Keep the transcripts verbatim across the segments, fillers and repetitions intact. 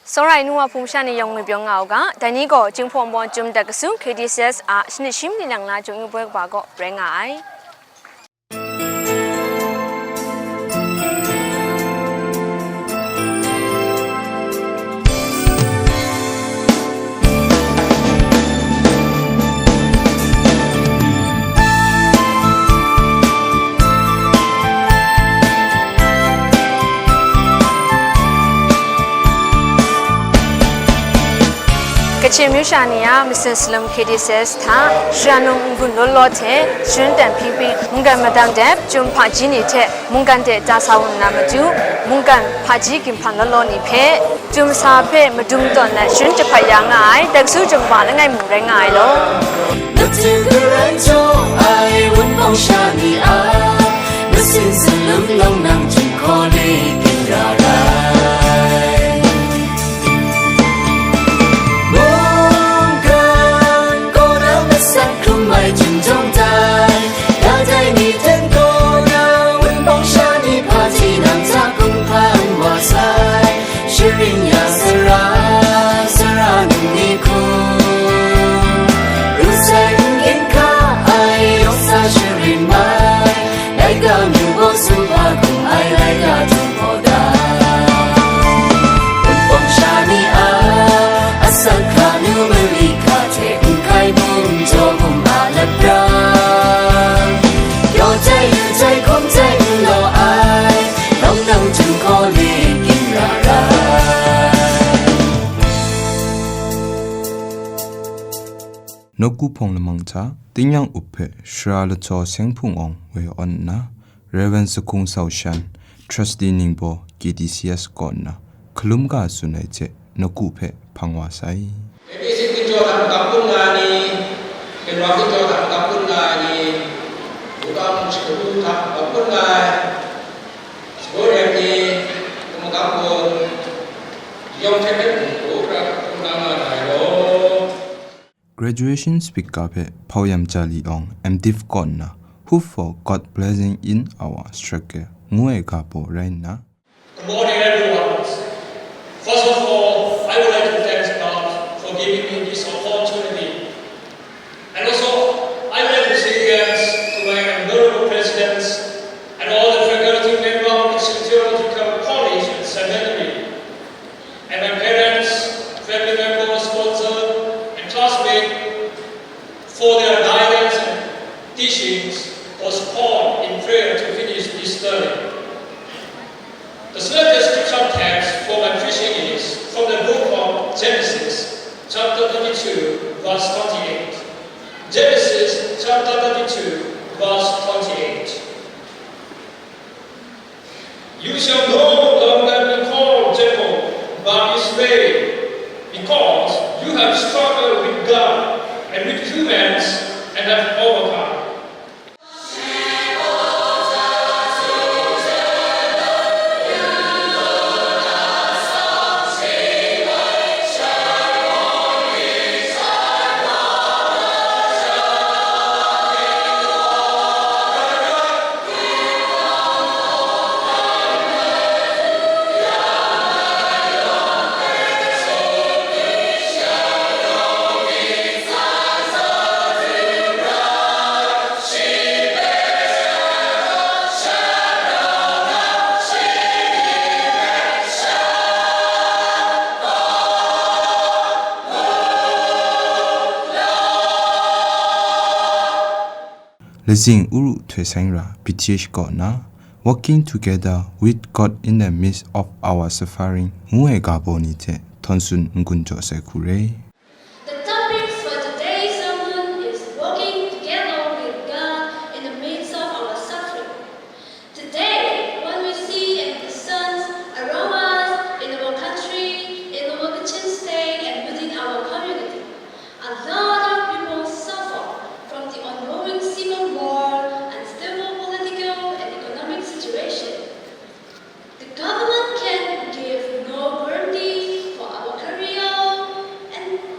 Sawrai nu wa hpung sha ni yawng ngwi byawng nga u ga, dai ni gaw Jinghpaw Nbawng Chyum Dat Kasu K D C S a shanit shi mali lang na Jung Yu Poi kaba kaw rai nga ai. Kachin amyu sha ni a masin salum K D C S hta, shara num n-gun law law hte, sharin tan hpyi hpyi, mungkan madang dep, chyum hpaji ni hte mungkan de ta sa wu nna matu, mungkan hpaji ginhpan law law ni hpe, Chyum sa hpe madung tawn ai sharin jahpat ya nga ai, Dat Kasu Chyum kaba langai mung rai nga ai law. Matu garai jaw ai Wunpawng sha ni a, masin salum long nang Jinghpaw Lagaw ra rai. Mungkan kaw na masak hkrum ai Jinghpaw dai, ya dai ni ten kaw na Wunpawng sha ni hpaji nang hta kung hpan wa sai. Sharin ya sara, sara num ni hku, ru sai n gin hka ai, yawng sa sharin mai, laika myu gaw sumhpa hkum ai, laika htum gaw dai. Wunpawng sha ni a, asak hkra nu mali hkra hte n hkai bum jaw bum a lapran, yaw jai yu jai hkawm jai n law ai, Long nang Jinghpaw Lagaw ra rai. Nawku hpawng lamang hta, tingnyang up hpe Shara Lajaw Seng Hpung Awng woi awn nna, Rev. Sakung Sau Shan, Trustee Ningbaw, K D C S kaw nna, hkalum ga tsun ai hte, nawku hpe hpang wa sai. A B C hkinjaw hta magap kun nga ai ni, ginwang hkinjaw hta magap kun nga ai ni, wudang shakabu hta magap kun nga ai, sagu rem ni, hkum magam kun, yawng hte hpe mung hkra hkungga nga na ai law. Graduation speaker hpe Hpau Yam Jali Awng, M.Div kaw nna, Hope for God Blessing in Our Struggle ngu ai ga baw rai nna, Good morning, everyone. First of all, I would like to thank God for giving me this opportunity. And also, I would like to say thanks to my honorable presidents and all the faculty member of Tsinghua Theological College and Seminary, and my parents, family members, sponsor, and classmates for their guidance and teachings, postponed in prayer to finish this study. The scripture text for my preaching is from the book of Genesis, chapter thirty-two, verse twenty-eight. Genesis chapter thirty-two, verse twenty-eight. You shall no longer be called Jacob, but Israel, because you have struggled with God and with humans and have overcome. Lazing Uru Htoi Saing Ra B T H kaw na, Working Together with God in the Midst of Our Suffering ngu ai ga baw ni hte htawn tsun n-gun jaw sai hku re. The topic for today's sermon is Working Together with God in the Midst of Our Suffering. Today, when we see and listen around us, in our country, in our Kachin state, and within our community, a lot of people suffer from the ongoing civil war, unstable political and economic situation. The government can give no guarantee for our career and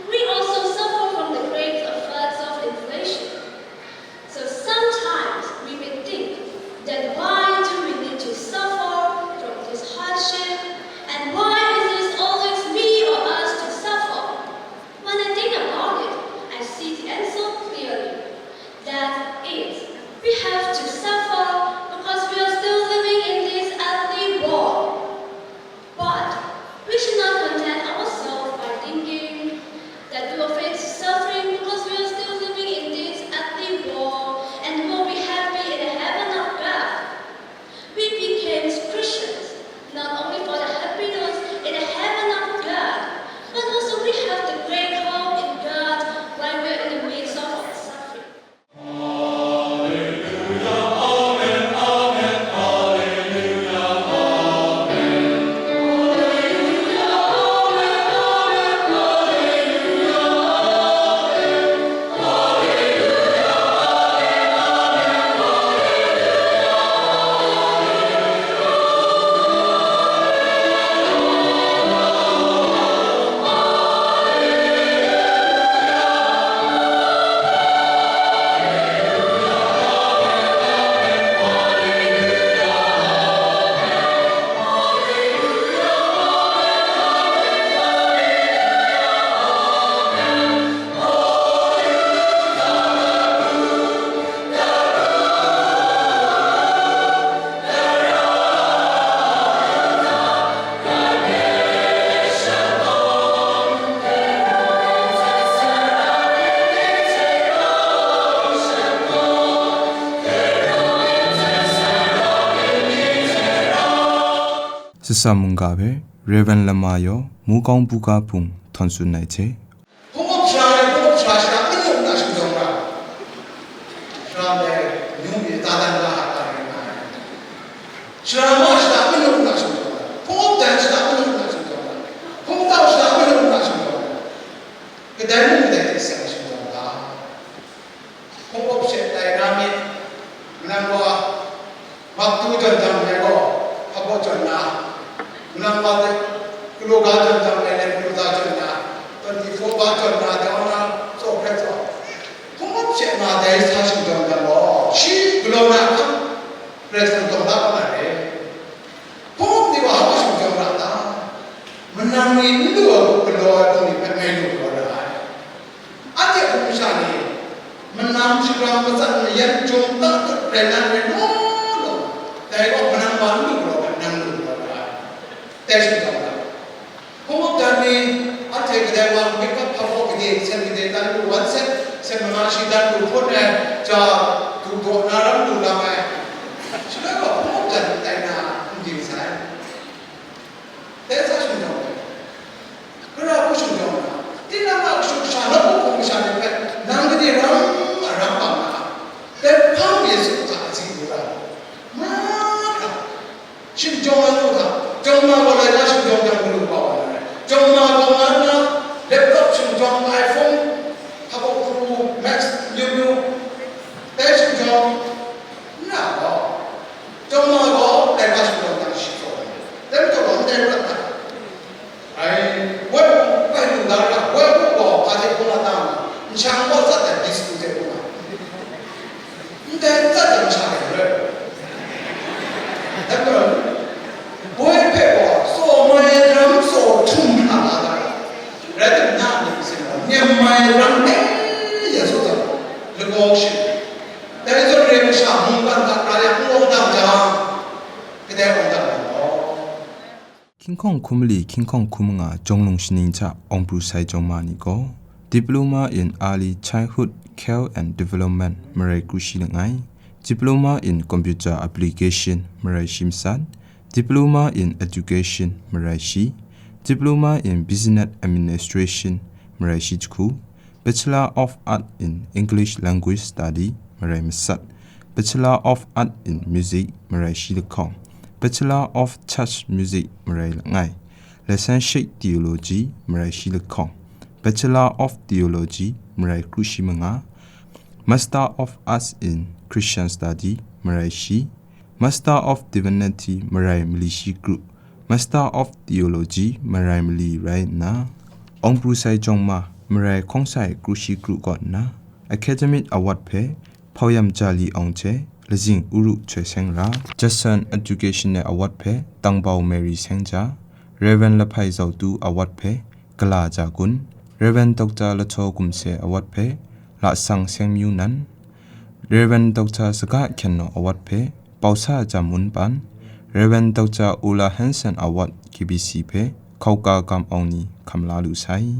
Kasa mungga hpe Rev. Lama Yaw, Mukawng Buga Hpung htawn tsun ai hte, Hpung up sara le hpung up sara shada manu na shingtawng ra, sara le ngu mi ta dan ga hta rai nga ai. Sara ma shada manu na shingtawng ra, hpung up dan shada manu na shingtawng ra, hpung tau shada manu na shingtawng ra, kadai mung kadai hte seng shingtawng ra. Hpung up she tai na myit, nang gaw maktu jawn jang ndai gaw, hpabaw jawn na, nang gaw galaw ga jawn jang ndai, nang galaw ga jawn na, twenty-four bar jawn na, dai wa na, tsaw hkrai tsaw. Hpung up she nga dai sa shingtawng jang gaw, shi galaw na hkam, Karai Kasang tawng da wa na re. Hpung up ni wa hpa shingtawng ra ta? Manang ni n lu ai hku galaw ai hpung ni hpe ngai lu galaw ra ai. Anhte hpung masha ni, manam shakram matsat mayan jum ta tut rai nan rai law law, dai gaw manang ma n lu galaw hpe nang lu galaw ra ai. Dai shingtawng ra. Hpung up dan ni, anhte kadai wa makeup hpabaw gade, sen gade dan lu, wan set, sen manga shi dan lu hpun ai, ja du daw na ram lu lang ai. Shaloi gaw hpung up dan tai na n ding sai. Dai sa shingtawng ai. Gara hku shingtawng ai. Tinang a kashu kasha nawku hpung masha ni hpe, nang gade ram a ram bang na, dai hpang Yesu hta a zing lu ra. Mahkra. Shingtawng ai nu hta, Jawng ma gaw laika shingtawng jang galu kau ai. Jawng ma gaw nga nna, laptop shingtawng, iPhone, hpabaw pru, Max, myu myu, dai shingtawng, n na gaw, Jawng ma gaw laika shingtawng jang shi taw ai. Dai majaw gaw ndai prat ai. Ai, woi u, woi lu da ra, woi u gaw, hpa hte hpung a ta nga, nshang gaw tsat ai, disco hte hpung a. Ndai n tsat ai masha rai rai. Dai gaw, woi hpe gaw, tsaw mai ram tsaw htum hkra la da ra. Rai timung, na myit masin gaw, nem mai ram e ya tsaw tsat, lagaw shi. Dai zawn re masha mungkan hta ra yang n wang dang jang, kadai wang dang ai gaw. Hkying hkawng hkum mali, hkying hkawng hkum manga, Jawng Lung Shaning hta Awng Pru Sai Jawng Ma ni gaw, Diploma in Early Childhood Care and Development, marai kru shi langai, Diploma in Computer Application, marai shi masat, Diploma in Education, marai shi, Diploma in Business Administration, marai shi jahku, Bachelor of Art in English Language Study, marai masat, Bachelor of Art in Music, marai shi lahkawng, Bachelor of Church Music, marai langai, Licentiate Theology, marai shi lahkawng, Bachelor of Theology, marai kru shi manga, Master of Arts in Christian Study, marai shi, Master of Divinity, marai mali shi kru, Master of Theology, marai mali rai nna, Awng Pru Sai Jawng Ma, marai hkawng sai kru shi kru kaw nna, Academic Award hpe Hpauyam Jali Awng hte Lazing Uru Choi Seng ra, Judson Educational Award hpe Tangbau Mary Seng ja, Rev. Lahpai Zau Tu Award hpe Gala Ja Gun, Rev. Doctor Lahtaw Gumse Award hpe Lasang Seng Myu Nan, Rev. Doctor Saga Hkyen Naw Award hpe Pausa Jam Wun Pan, Rev. Doctor Ola Hanson Award K B C hpe Hkauka Kam Awng ni hkam la lu sai.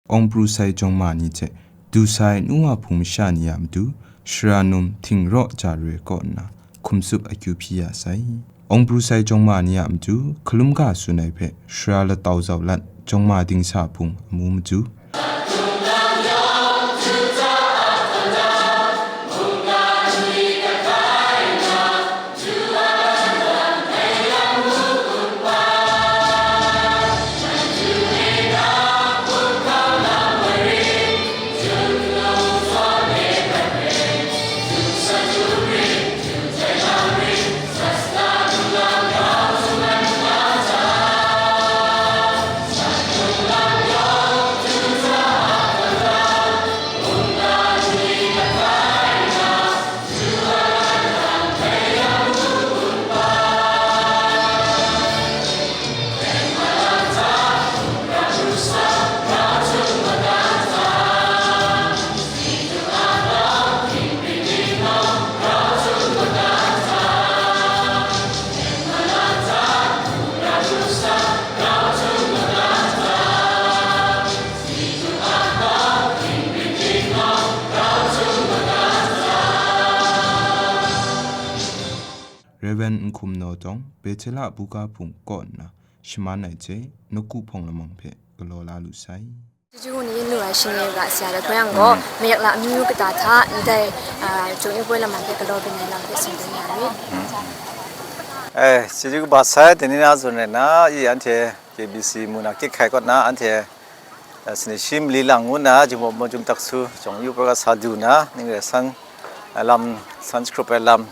Awng Pru Sai Jawng Ma ni hte du sai nu wa hpung masha ni a matu, Shara num Htingraw Ja Roi kaw nna hkum tsup akyu hpyi ya sai. Awng Pru Sai Jawng Ma ni a matu hkalum ga tsun ai hpe Shara Latau Zau Lat Jawng Ma Dingsa Hpung amu matu, Rev. Nhkum Naw Tawng, Bethela Buga Hpung kaw nna shaman ai hte, nawku hpawng lamang hpe galaw la lu sai. Chyeju ni yin lu ai shinge ga sya da hkoi yang gaw, mayak la amyu kata hta, ndai, a, Jawng Yu Poi lamang hpe galaw byin ai lam hpe tsun dan ya mi. Eh, chyeju kaba sai, dai ni na zawn rai na, i anhte K B C mu na kyit hkai kaw na, anhte, eh, sini shi mali lang ngu na, Jinghpaw Wunpawng Chyum Taksu, Jawng Yu Poi ga sa du na, ning re san, eh, lam, san jahkrup ai lam,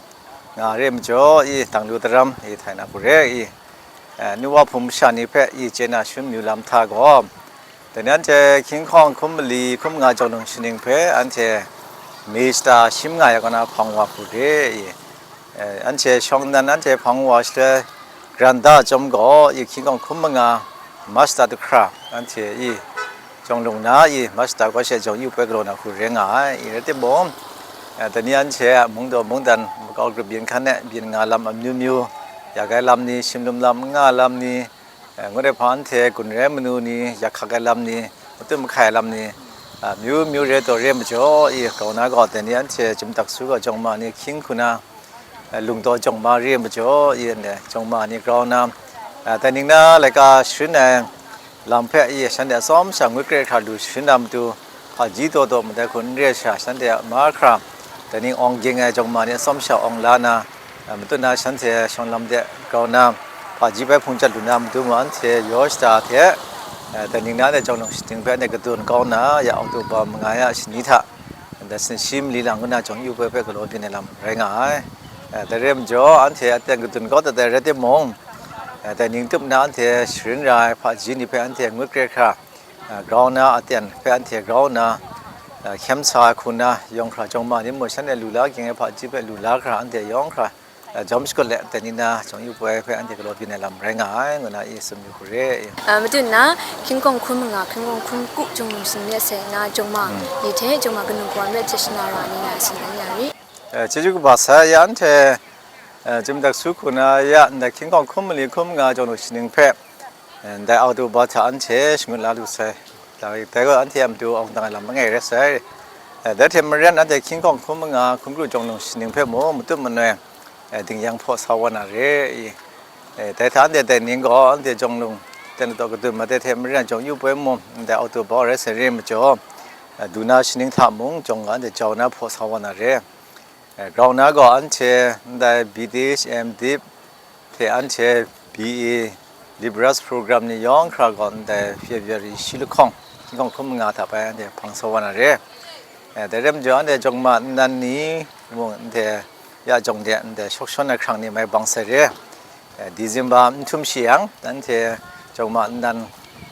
nga re majaw, i danglu daram, i htai na hku re, i, eh, nu wa hpung masha ni hpe, i chye na shangun mayu lam hta gaw, dai ni anhte hkying hkawng hkum mali hkum nga jawng lung shaning hpe anhte May shata shi manga ya kaw na hpang wa hku re, i, eh, anhte shawng nnan anhte hpang wa shaloi, Granda chyawm gaw, i hkying hkawng hkum manga, March shata du hkra, anhte i, jawng lung na i, March shata kaw she Jawng Yu Poi galaw na hku rai nga ai. I rai timung, eh, dai ni anhte a mungdaw mungdan, makau grup byin hkan e byin nga lam amyu myu, yak ai lam ni, shimlum lam n nga lam ni, eh, ngut ai hpang anhte gun rai manu ni, yak hkak ai lam ni, matut mahkai ai lam ni, ah, myu myu re taw re majaw, i grau na gaw, dai ni anhte Chyum Taksu gaw jawng ma ni hkying hku na, eh, lungdaw jawng ma re majaw, i, eh, jawng ma ni grau na, eh, dai ning na laika sharin ai lam hpe, i, shanhte atsawm sha ngut kre hkra lu sharin na matu, hpaji daw daw madai hku n re ai sha, shanhte a mahkra, dai ning awng ging ai jawng ma ni atsawm sha awng la na, eh, matut na shanhte shawng lam de grau na, hpaji bai hpung jat lu na matu mung anhte yaw shada hte, eh, dai ning na de jawng lung shaning hpe anhte kadun kau nna, ya Oktoba manga ya shani hta, dai sini shi mali lang ngu na Jawng Yu Poi hpe galaw byin ai lam rai nga ai. Eh, dai re majaw, anhte aten kadun kau dat ai rai timung, eh, dai ning tup na anhte sharin ra ai hpaji ni hpe anhte ngut kre hkra, eh, grau na aten hpe anhte grau na, eh, hkyem sa ai hku na, yawng hkra jawng ma ni mung shanhte lu la ging ai hpaji hpe lu la hkra, anhte yawng hkra, eh, jawm shakut let, dai ni na Jawng Yu Poi hpe anhte galaw byin ai lam rai nga ai, ngu na i tsun yu hku re. Ah, madu nna, hkying hkawng hkum manga, hkying hkawng hkum kru jawng lung shaning let sai nna, jawng ma ni hte jawng ma kanu kawa hte shana ra ni nga ai tsun dan ya mi. Eh, chyeju kaba sai ya anhte, eh, Chyum Taksu hku na ya ndai hkying hkawng hkum mali hkum manga jawng lung shaning hpe, eh, ndai Oktoba hta anhte shangut la lu sai. Dai, dai gaw anhte a matu awng dang ai lam langai rai sai. Eh, dai hte maren anhte hkying hkawng hkum manga hkum kru jawng lung shaning hpe mung matut manoi, eh, ding yang hpaw sa wa na re i. Eh, dai hta anhte dai ning gaw anhte jawng lung ten ladaw kadun mat ai hte maren Jawng Yu Poi mung ndai Oktoba rai sai re majaw, eh, du na shaning hta mung jawng ga anhte jau na hpaw sa wa na re. Eh, grau na gaw anhte ndai B Th, M.Div hte anhte B A Liberas program ni yawng hkra gaw ndai February shi lahkawng, hkying hkawng hkum manga hta bai anhte hpang sa wa na re. Eh, dai re majaw anhte jawng ma nnan ni mung anhte ya jawng de ndai shawk shawn ai hkrang ni mai bang sai re. Eh, December n htum shi yang, anhte jawng ma nnan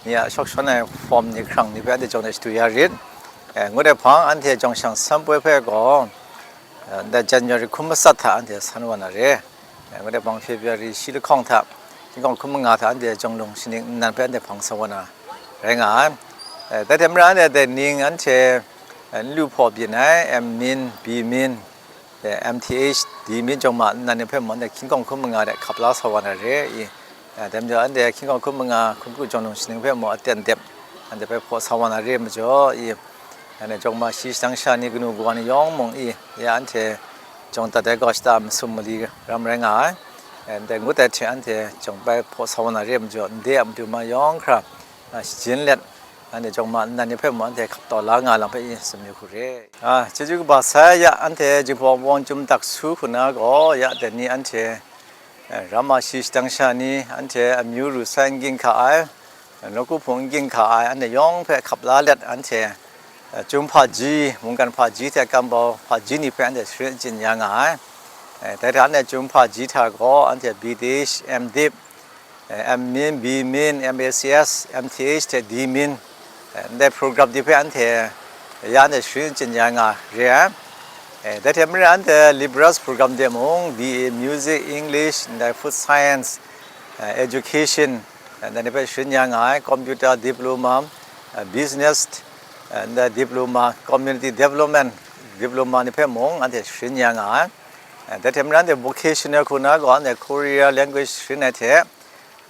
ni a shawk shawn ai form ni hkrang ni hpe anhte jawng de shadu ya rit. Eh, ngut ai hpang, anhte jawng shang san poi hpe gaw, eh, ndai January hkum matsat hta anhte san wa na re. Eh, ngut ai hpang, February shi lahkawng hta, hkying hkawng hkum manga hta anhte jawng lung shaning nnan hpe anhte hpang sa wa na rai nga ai. Eh, dai hte maren anhte dai ning anhte, eh, n lu hpaw byin ai, M.Min, B.Min, eh, M.Th, D.Min jawng ma nnan ni hpe mung anhte hkying hkawng hkum manga de hkap la sa wa na re i. Eh, dai majaw anhte hkying hkawng hkum manga hkum kru jawng lung shaning hpe mung aten dep, anhte bai hpaw sa wa na re majaw i. Anhte jawng ma shi shadang sha ni kanu kawa ni yawng mung i, ya anhte jawng dat ai gaw shata masum mali ram rai nga ai. Eh, ndai ngut ai hte anhte jawng bai hpaw sa wa na re majaw, ndai a matu ma yawng hkra, ah, shajin let, anhte jawng ma nnan ni hpe mung anhte hkap taw la nga lam hpe i tsun yu hku re. Ah, chyeju kaba sai ya, anhte Jinghpaw Wunpawng Chyum Taksu hku na gaw, ya dai ni anhte, eh, ram ma shi shadang sha ni, anhte amyu ru sai n ging hka ai, nawku hpung n ging hka ai, anhte yawng hpe hkap la let, anhte, eh, Chyum hpaji, mungkan hpaji hte kambau hpaji ni hpe anhte sharin achyin ya nga ai. Eh, dai hta anhte Chyum hpaji hta gaw, anhte B.Th, M.Div, eh, M.Min, B.Min, M.A.Cs, M.Th hte D.Min, eh, ndai program de hpe anhte ya anhte sharin achyin ya nga re ai. Eh, dai hte maren anhte Liberas program de mung, B A Music, English, ndai Food Science, eh, Education, eh, ndai ni hpe sharin ya nga ai, Computer Diploma, eh, Business, eh, ndai Diploma, Community Development Diploma ni hpe mung anhte sharin ya nga ai. Eh, dai hte maren anhte vocational hku na gaw, anhte Korea language sharin ai hte,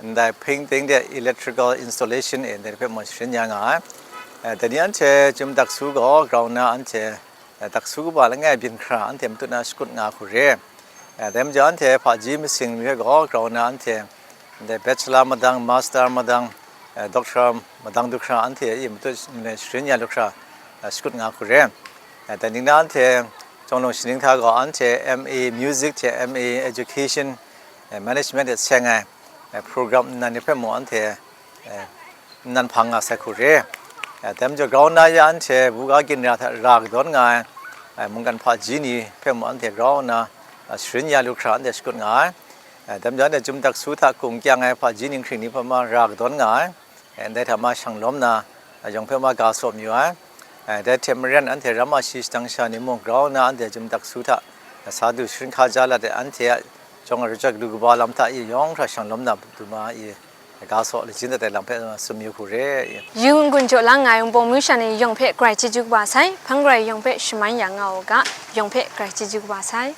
ndai painting de electrical installation e, ndai hpe mung sharin ya nga ai. Eh, dai ni anhte Chyum Taksu gaw grau nna anhte, eh, Taksu kaba langai byin hkra anhte matut na shakut nga hku re. Eh, dai majaw anhte hpaji masing ni hpe gaw grau nna anhte ndai bachelor madang, master madang, eh, doctor madang du hkra anhte a matut manoi sharin ya lu hkra, eh, shakut nga hku re. Eh, dai ning na anhte Chawng Lung Shaning hta gaw anhte M A Music hte M A Education, eh, Management hte seng ai, eh, program nnan ni hpe mung anhte, eh, nnan hpang nga sai hku re. Eh, dai majaw grau nna ya anhte buga ginra hta ra kadawn nga ai, eh, mungkan hpaji ni hpe mung anhte grau nna, eh, sharin ya lu hkra anhte shakut nga ai. Eh, dai majaw anhte Chyum Daksu hta kung kyang ai hpaji ninghkring ni hpe ma ra kadawn nga ai. Eh, ndai hta ma shang lawm na, eh, yawng hpe ma ga saw mayu ai. Eh, dai hte maren anhte ram a shi shadang sha ni mung grau nna anhte Chyum Daksu hta, eh, sa du sharin hkaja lat ai anhte a jawng a rujak lu kaba lam hta i yawng hkra shang lawm na duma i ga saw lajin dat ai lam hpe tsun mayu hku re. Yu n-gun jaw la nga ai Wunpawng myu sha ni yawng hpe grai chyeju kaba sai, hpang grai yawng hpe shaman ya nga u ga, yawng hpe grai chyeju kaba sai.